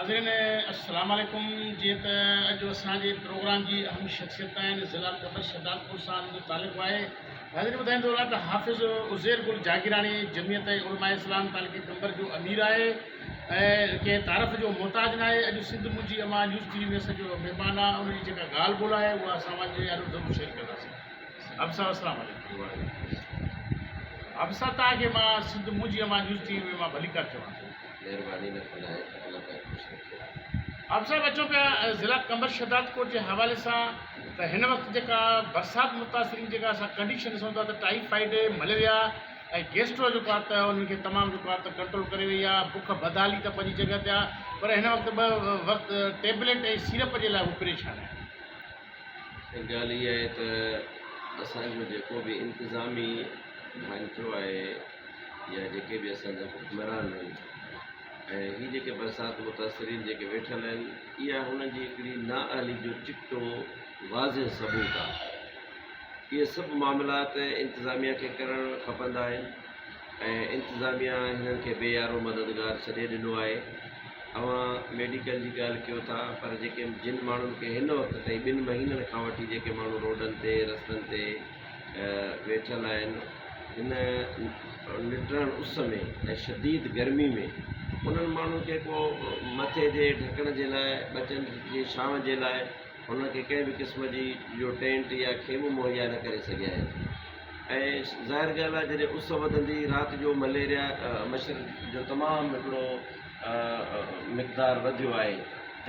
ناظرين السلام عليڪم جيئن ته اڄ اسان جي پروگرام جي اهم شخصيت آهن ضلع قمر شهدادپور سان ان جو تعلق آهي ناظرين ٻڌائيندو هلان ته حافظ عزير گل جاگيراڻي جمعيت علماء اسلام تعلقي قمبر جو امير آهي ۽ ڪنهن تعارف جو محتاج ناهي اڄ سنڌ منهنجي امان نيوز ٽي وي ۾ اسان جو مهمان آهي ان جي جيڪا ڳالهه ٻولهه آهي اها اسان اوهان جي آڏو ضرور شيئر ڪنداسين حافظ صاحب السلام عليڪم. وعليڪم السلام. حافظ صاحب توهان کي مان سنڌ منهنجي امان نيوز ٽي وي ۾ مان ڀليڪار چوان ٿو. مهرباني نه ڦهلائي الله پاڪ خوش رکي. حافظ صاحب اچو پيا ضلع قمبر شهدادڪوٽ جي حوالي سان ته هن وقت جيڪا برسات متاثرين جيڪا اسان ڪنڊيشن ڏسون ٿا ته ٽائيفائيڊ، مليريا ۽ گيسٽرو جيڪو آهي ته انهن کي تمام جيڪو آهي ته ڪنٽرول ڪري وئي آهي بک بدحالي ته پنهنجي جڳهه تي آهي پر هن وقت ٻه وقت ٽيبليٽ ۽ سيرپ جي لاء هو پريشان آهن. سائين ڳالهه اها آهي ته اسان جو جيڪو به انتظامي ڍانچو آهي يا جيڪي به اسان جا حڪمران آهن ۽ هي جيڪي برسات متاثرين جيڪي ويٺل آهن اها هنن جي هڪڙي نااهلي جو چٽو واضح ثبوت آهي اهي سڀ معاملات انتظاميا کي ڪرڻ کپندا آهن ۽ انتظاميا هنن کي بي يارو مددگار ڇڏي ڏنو آهي. اوهان ميڊيڪل جي ڳالهه ڪيو ٿا پر جيڪي جن ماڻهن کي هن وقت تائين ٻن مهينن کان وٺي جيڪي ماڻهو روڊن تي رستن تي ويٺل آهن هن نٽهڻ اس ۾ ۽ شديد گرمي ۾ انهن ماڻهن کي ڪو مٿي جي ڍڪڻ جي لاء ٻچن جي ڇانو جي لاء هنن کي ڪنهن به قسم جي جو ٽينٽ يا خيمو مهيا نه ڪري سگهيا آهن ۽ ظاهر ڳالهه آهي جڏهن اس وڌندي رات جو مليريا مڇر جو تمام هڪڙو مقدار وڌيو آهي.